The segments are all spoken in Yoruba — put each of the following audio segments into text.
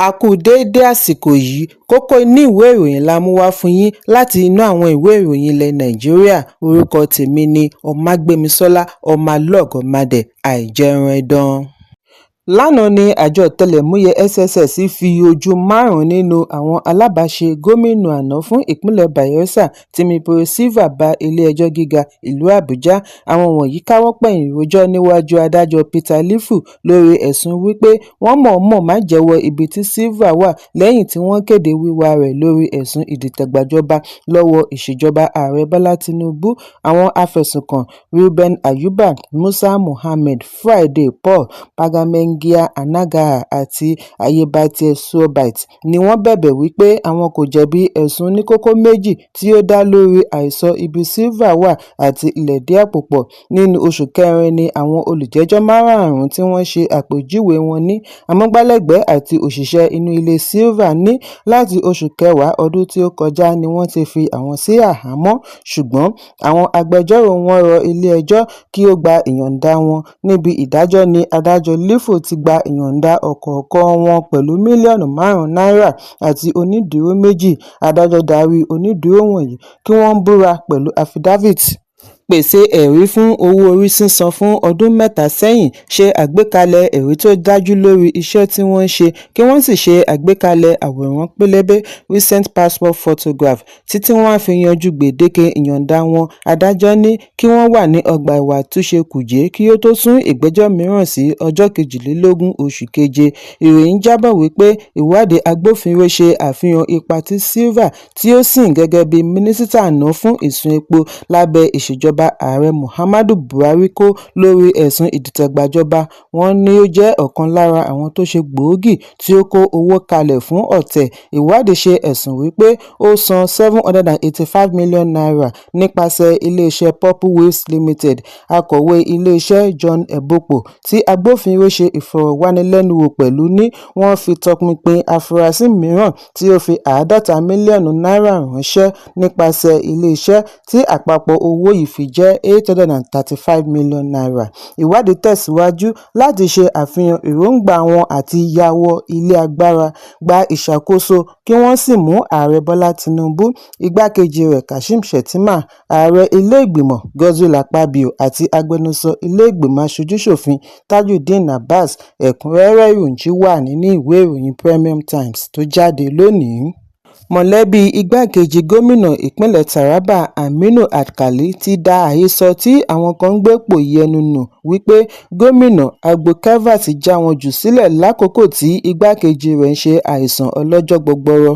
A kú déédé àsìkò yìí. Kókó inú ìwé ìròyìn la mú wá fún yín láti inú àwọn ìwé ìròyìn ilẹ̀ Nàìjíríà. Orúkọ tèmi ni Ọmágbémisọ́lá ọmọlọ́gọ̀mádé àìjẹunẹdàn. Lánàá ní àjọ ọ̀tẹlẹ̀múyẹ́ SSS fi ojú márùn-ún nínú àwọn alábàáṣe gómìnà àná fún ìpínlẹ̀ Bayelsa, Timipre Sylva, bá ilé-ẹjọ́ gíga ìlú Àbújá. Àwọn wọ̀nyí káwọ́ pọ̀nyìn rojọ́ níwájú adájọ́ Peter Lifu lórí ẹ̀sùn wí pé wọ́n mọ̀ọ́mọ̀ má jẹ́wọ́ ibi tí Sylva wà lẹ́yìn tí wọ́n kéde wíwá rẹ̀ lórí ẹ̀sùn ìdìtẹ̀gbàjọba lọ́wọ́ ìṣèjọba Ààrẹ Bọ́lá Tinubu. Àwọn afẹ̀sùnkàn Reuben Ayuba, Musa Mohammed, Friday Paul Pagamengia Anagaha àti Ayebatie Suobite ni wọ́n bẹ̀bẹ̀ wí pé àwọn kò jẹ̀bi ẹ̀sùn oníkókó méjì tí ó dá lórí àìsọ ibi Sylva wà àti ìlẹ̀dí àpò pọ̀. Nínú oṣù kẹrin ni àwọn olùjẹ́jọ́ márààrún tí wọ́n ṣe àpèjúwe wọn ní amúgbálẹ́gbẹ̀ẹ́ àti òṣìṣẹ́ inú ilé Sylva ní láti oṣù kẹwàá ọdún tí ó kọjá ni wọ́n ti fi àwọn sí àhámọ́, ṣùgbọ́n àwọn agbẹjọ́rò wọn rọ ilé-ẹjọ́ kí ó gba ìyọ̀ǹda wọn. Níbi ìdájọ́ ní adájọ́ Lifu ti gba ìyọ̀ǹda ọ̀kọ̀ọ̀kan wọn pẹ̀lú mílíọ̀nù 5 náírà àti onídùúró méjì. Adájọ́ darí onídùúró wọ̀nyí kí wọ́n búra pẹ̀lú affidavit, pèsè ẹ̀rí fún owó orí sísan fún ọdún 3 sẹ́yìn, ṣe àgbékalẹ̀ ẹ̀rí tó dájú lórí iṣẹ́ tí wọ́n ṣe, kí wọ́n sì ṣe àgbékalẹ̀ àwòrán pélébé recent passport photograph títí wọ́n á fi yanjú gbèdéke ìyọ̀ǹda wọn. Adájọ́ ní kí wọ́n wà ní ọgbà ẹ̀wọ̀n àtúnṣe Kùjé kí ó tó sún ìgbẹ́jọ́ mìíràn sí ọjọ́ 22 oṣù keje. Ìròyìn jábọ̀ wípé ìwádìí agbófinró ṣe àfihàn ipa tí Sylva, tí ó sìn gẹ́gẹ́ bí mínísítà àná fún ìsun epo lábẹ́ ìṣèjọba Ààrẹ Muhammadu Buhari, kó lórí ẹ̀sùn ìdìtẹ̀gbàjọba. Wọ́n ní ó jẹ́ ọ̀kan lára àwọn tó ṣe gbòógì tí ó kó owó kalẹ̀ fún ọ̀tẹ̀. Ìwádìí ṣe ẹ̀sùn wípé ó san ₦785 million nípasẹ̀ iléeṣẹ́ Purple Waves Limited. Akọ̀wé iléeṣẹ́ John Ebopo, tí agbófinró ṣe ìfọ̀rọ̀wánilẹ́nuwò pẹ̀lú, ní wọ́n fi tọpinpin afurasí mìíràn tí ó fi 50 mílíọ̀nù náírà ránṣẹ́ nípasẹ̀ iléeṣẹ́, tí àpapọ̀ owó yìí fi jẹ́ ₦835 million. Ìwádìí tẹ̀síwájú láti ṣe àfihàn èròǹgbà wọn àti ya wọ ilé agbára, gba ìṣàkóso kí wọ́n sì mú Ààrẹ Bọ́lá Tinubu, igbákejì rẹ̀ Kashim Shettima, ààrẹ ilé ìgbìmọ̀ Godswill Akpabio àti agbẹnusọ ilé ìgbìmọ̀ aṣojú-ṣòfin Tajudeen Abbas. Ẹ̀kúnrẹ́rẹ́ ìròyìn wà nínú ìwé ìròyìn Premium Times tó jáde lónìí. Mọ̀lẹ́bí igbákejì gómìnà ìpínlẹ̀ Taraba, Aminu Alkali, ti da àhesọ tí àwọn kan ń gbé pòòyì ẹnu nù wí pé gómìnà Agbo Kefas já wọn jù sílẹ̀ lákòókò tí igbákejì rẹ̀ ń ṣe àìsàn ọlọ́jọ́ gbọgbọrọ.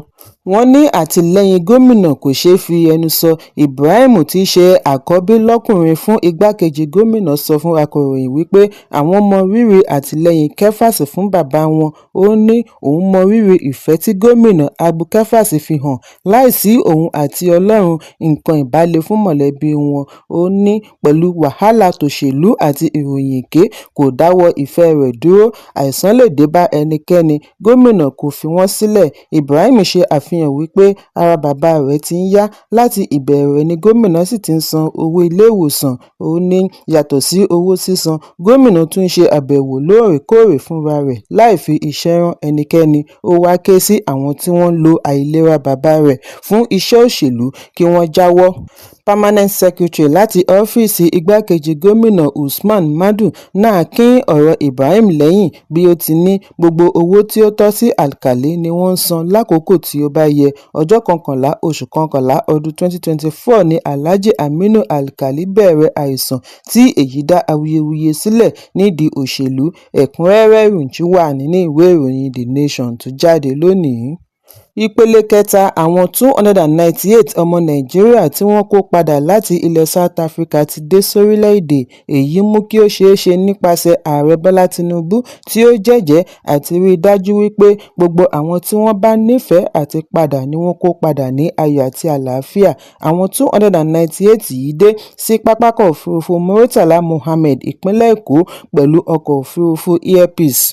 Wọ́n ní àtìlẹ́yìn gómìnà kò ṣeé fi ẹnu sọ. Ibrahim tí í ṣe àkọ́bí lọ́kùnrin fún igbákejì gómìnà sọ fún akọ̀ròyìn wípé àwọn mọ rírì àtìlẹ́yìn Kefas fún bàbá wọn. Ó ní òun mọ rírì ìfẹ́ tí gómìnà Agbo Kefas fi hàn, láìsí òun àti Ọlọ́run, nǹkan ìbá le fún mọ̀lẹ́bí wọn. Ó ní pẹ̀lú wàhálà tòṣèlú àti ìròyìn èké kò dáwọ́ ìfẹ́ rẹ̀ dúró, àìsàn lè dé bá ẹnikẹ́ni, gómìnà kò fi wọ́n sílẹ̀. Ibrahim ṣe àfihàn wípé ara bàbá rẹ̀ ti ń yá láti ìbẹ̀rẹ̀ ni gómìnà sì ti ń san owó ilé-ìwòsàn. Ó ní yàtọ̀ sí owó sísan, gómìnà tún ń ṣe àbẹ̀wò lóòrèkóòrè fúnra rẹ̀ láì fi iṣẹ́ rán ẹnikẹ́ni. Ó wáá ké sí àwọn tí wọ́n ń lo àìlera bàbá rẹ̀ fún iṣẹ́ òṣèlú kí wọ́n jáwọ́. Permanent Secretary láti ọ́fíìsì igbákejì gómìnà Usman Madu náà kín ọ̀rọ̀ Ibrahim lẹ́yìn bí ó ti ní gbogbo owó tí ó tọ́ sí Alkali ni wọ́n ń san lákòókò tí ó bá yẹ. Ọjọ́ 11 oṣù kọkànlá ọdún 2024 ní Alhaji Aminu Alkali bẹ̀rẹ̀ àìsàn tí èyí dá awuyewuye sílẹ̀ nídìí òṣèlú. Ẹ̀kúnrẹ́rẹ́ ìròyìn wà nínú ìwé ìròyìn The Nation tó jáde lónìí. Ìpele kẹta àwọn 298 ọmọ Nàìjíríà tí wọ́n kó padà láti ilẹ̀ South Africa ti dé sórílẹ̀-èdè. Èyí mú kí ó ṣeé ṣe nípasẹ̀ Ààrẹ Bọ́lá Tinubu tí ó jẹ́jẹ̀ẹ́ àti rí i dájú wípé gbogbo àwọn tí wọ́n bá nífẹ̀ẹ́ àti padà ni wọ́n kó padà ní ayọ̀ àti àlàáfíà. Àwọn 298 yìí dé sí pápákọ̀ òfurufú Murtala Muhammed, ìpínlẹ̀ Èkó, pẹ̀lú ọkọ̀ òfurufú Air Peace.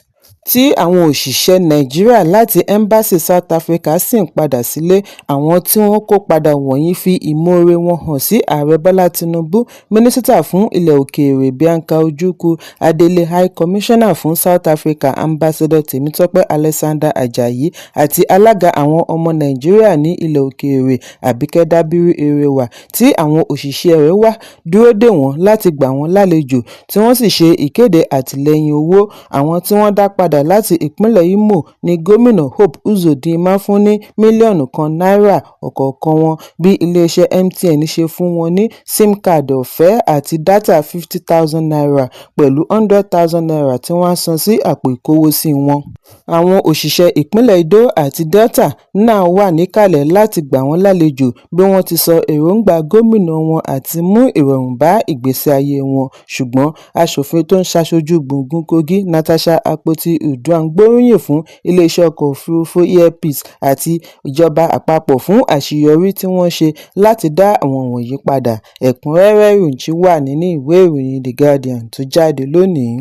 Tí àwọn òṣìṣẹ́ Nàìjíríà láti ẹ́ńbáṣì South Africa sì ń padà sílé. Àwọn tí wọ́n kó padà wọ̀nyí fi ìmoore wọn hàn sí Ààrẹ Bọ́lá Tinubu, Mínísítà fún Ilẹ̀ Òkèèrè Bianca Ojukwu, Adelé High Commissioner fún South Africa Ambassador Temitope Alexander-Ajayi àti alága àwọn ọmọ Nàìjíríà ní ilẹ̀ òkèèrè Abike Dabiri Erewa, tí àwọn òṣìṣẹ́ rẹ̀ wá dúró dè wọ́n láti gbà wọ́n lálejò, tí wọ́n sì ṣe ìkéde àtìlẹ́yìn owó. Àwọn tí wọ́n dá padà láti ìpínlẹ̀ Imo ní Gómìnà Hope Uzodinma fún ní mílíọ̀nù kan náírà ọ̀kọ̀ọ̀kan wọn, bí iléeṣẹ́ MTN ṣe fún wọn ní sim káàdì ọ̀fẹ́ àti dátà ₦50,000 pẹ̀lú ₦100,000 tí wọ́n á san sí àpò ìkówósí wọn. Àwọn òṣìṣẹ́ ìpínlẹ̀ Edo àti Delta náà wà níkàlẹ̀ láti gbà wọ́n lálejò bí wọ́n ti sọ èròǹgbà gómìnà wọn àti mú ìrọ̀rùn bá ìgbésí ayé wọn. Ṣùgbọ́n aṣòfin tó ń ṣaṣojú gbùngbùn Kogi Natasha Akpoti-Uduaghan gbóríyìn fún iléeṣẹ́ ọkọ̀ òfurufú Air Peace àti ìjọba àpapọ̀ fún àṣeyọrí tí wọ́n ṣe láti dá àwọn wọ̀nyí padà. Ẹ̀kúnrẹ́rẹ́ ìròyìn wà nínú ìwé ìròyìn The Guardian tó jáde lónìí.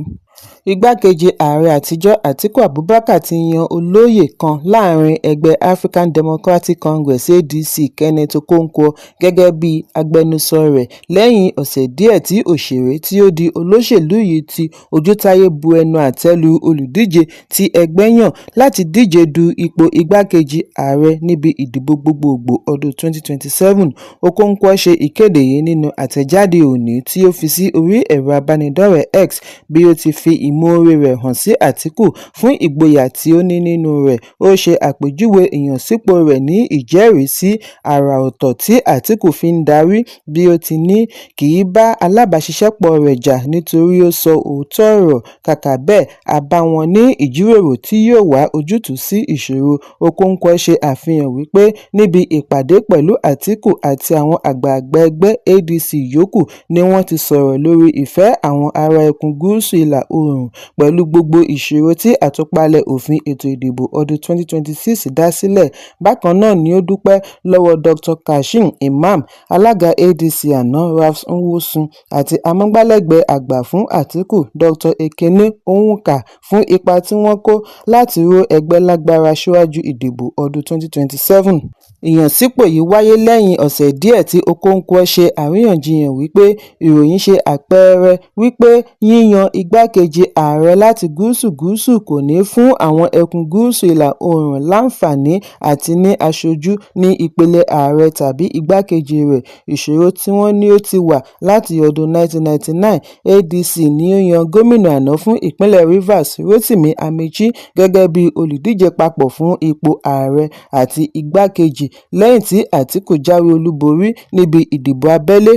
Igbákejì ààrẹ àtijọ́ Atiku Abubakar ti yan olóyè kan láàrin ẹgbẹ́ African Democratic Congress (ADC) Kenneth Okonkwo gẹ́gẹ́ bí agbẹnusọ rẹ̀ lẹ́yìn ọ̀sẹ̀ díẹ̀ tí òṣèré tí ó di olóṣèlú yìí ti ojútáyé bu ẹnu àtẹ́ lu olùdíje tí ẹgbẹ́ yàn láti díje du ipò igbákejì ààrẹ níbi ìdìbò gbogboògbò ọdún 2027. Okonkwo ṣe ìkéde yìí nínú àtẹ̀jáde òní tí ó fi sí orí ẹ̀rọ ìbánidọ́rẹ̀ẹ́ X bí ó ti fi ìmoore rẹ̀ hàn sí Àtíkù fún ìgboyà tí ó ní nínú rẹ̀. Ó ṣe àpèjúwe ìyànsípò rẹ̀ ní ìjẹ́rìísí sí àrà ọ̀tọ̀ tí Àtíkù fi ń darí, bí ó ti ní kì í bá alábàáṣiṣẹ́pọ̀ rẹ̀ jà nítorí ó sọ òótọ́ ọ̀rọ̀, kàkà bẹ́ẹ̀ á bá wọn ní ìjíròrò tí yóò wá ojútùú sí ìṣòro. Okonkwo ṣe àfihàn wípé níbi ìpàdé pẹ̀lú Àtíkù àti àwọn àgbààgbà ẹgbẹ́ ADC yòókù ni wọ́n ti sọ̀rọ̀ lórí ìfẹ́ àwọn ará ẹkùn gúúsù ìlà-oòrùn pẹ̀lú gbogbo ìṣòro tí àtúpalẹ̀ òfin ètò ìdìbò ọdún 2026 dá sílẹ̀. Bákan náà ni ó dúpẹ́ lọ́wọ́ Dr. Kashim Imam, alága ADC àná Ralph Nwosu àti amúgbálẹ́gbẹ̀ẹ́ àgbà fún Àtíkù Dr. Ekene Onwuka fún ipa tí wọ́n kó láti ró ẹgbẹ́ lágbára síwájú ìdìbò ọdún 2027. Ìyànsípò yìí wáyé lẹ́yìn ọ̀sẹ̀ díẹ̀ tí Okonkwo ṣe àríyànjiyàn wípé ìròyìn ṣe àpẹẹrẹ wípé yíyan igbákejì ààrẹ láti gúúsù gúúsù kò ní fún àwọn ẹkùn gúúsù ìlà-oòrùn láǹfààní àti ní aṣojú ní ipele ààrẹ tàbí igbákejì rẹ̀, ìṣòro tí wọ́n ní ó ti wà láti ọdún 1999. ADC ni ó yan gómìnà àná fún ìpínlẹ̀ Rivers Rotimi Amaechi gẹ́gẹ́ bí olùdíje papọ̀ fún ipò ààrẹ àti igbákejì lẹ́yìn tí Àtíkù jáwé olúborí níbi ìdìbò abẹ́lé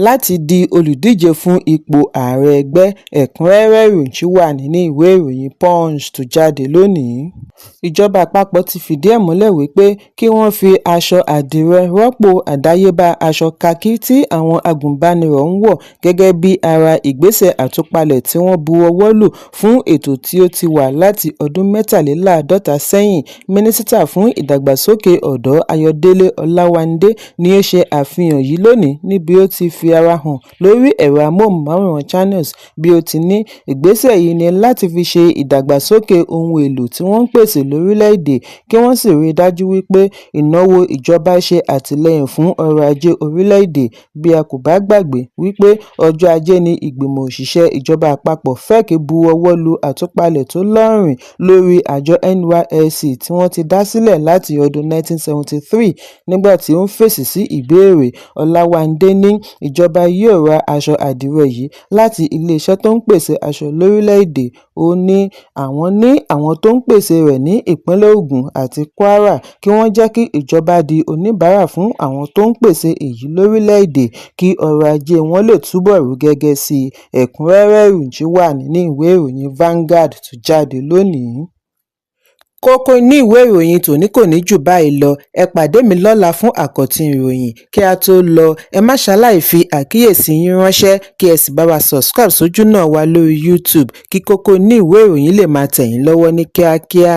láti di olùdíje fún ipò ààrẹ ẹgbẹ́. Ẹ̀kúnrẹ́rẹ́ ìròyìn wà nínú ìwé ìròyìn Punch tó jáde lónìí. Ìjọba àpapọ̀ ti fìdí ẹ̀ múlẹ̀ wípé kí wọ́n fi aṣọ àdìrẹ rọ́pò àdáyébá aṣọ kakí tí àwọn agùnbánirọ̀ ń wọ̀ gẹ́gẹ́ bí ara ìgbésẹ̀ àtúpalẹ̀ tí wọ́n bu ọwọ́ lù fún ètò tí ó ti wà láti ọdún mẹ́tàléláàádọ́ta sẹ́yìn. Mínísítà fún Ìdàgbàsókè Ọ̀dọ́ Ayọ̀délé Ọláwándé ni ó ṣe àfihàn yìí lónìí níbi ó ti fi ara hàn lórí ẹ̀rọ amóhùnmáwòrán Channels bí ó ti ní ìgbésẹ̀ yìí ní láti fi ṣe ìdàgbàsókè ohun èlò tí wọ́n ń pèsè lórílẹ̀-èdè kí wọ́n sì rí i dájú wípé ìnáwó ìjọba ṣe àtìlẹ́yìn fún ọrọ̀ ajé orílẹ̀-èdè. Bí a kò bá gbàgbé wípé ọjọ́ Ajé ní ìgbìmọ̀ òṣìṣẹ́ ìjọba àpapọ̀ FEC bu ọwọ́ lu àtúpalẹ̀ tó lóòrìn lórí àjọ NYSC tí wọ́n ti dá sílẹ̀ láti ọdún 1973. Nígbà tí ó ń fèsì sí ìbéèrè, Ọláwándé ní ìjọba yóò ra aṣọ àdìrẹ yìí láti iléeṣẹ́ tó ń pèsè aṣọ lórílẹ̀-èdè. Ó ní àwọn ní àwọn tó ń pèsè rẹ̀ ní ìpínlẹ̀ Ògùn àti Kwara kí wọ́n jẹ́ kí ìjọba di oníbàárà fún àwọn tó ń pèsè èyí lórílẹ̀-èdè kí ọrọ̀ ajé wọn lè túbọ̀ rú gẹ́gẹ́ sí i. Ẹ̀kúnrẹ́rẹ́ ìròyìn wà nínú ìwé ìròyìn Vanguard tó jáde lónìí. Kókó inú ìwé ìròyìn tòní kò ní jù báyìí lọ. Ẹ pàdé mi lọ́la fún àkọ́tún ìròyìn. Kí a tó lọ, ẹ má ṣaláì fi àkíyèsí yín ránṣẹ́ kí ẹ sì bá wa subscribe sójúnà wa lórí YouTube kí kókó inú ìwé ìròyìn lè máa tẹ̀ yín lọ́wọ́ ní kíákíá.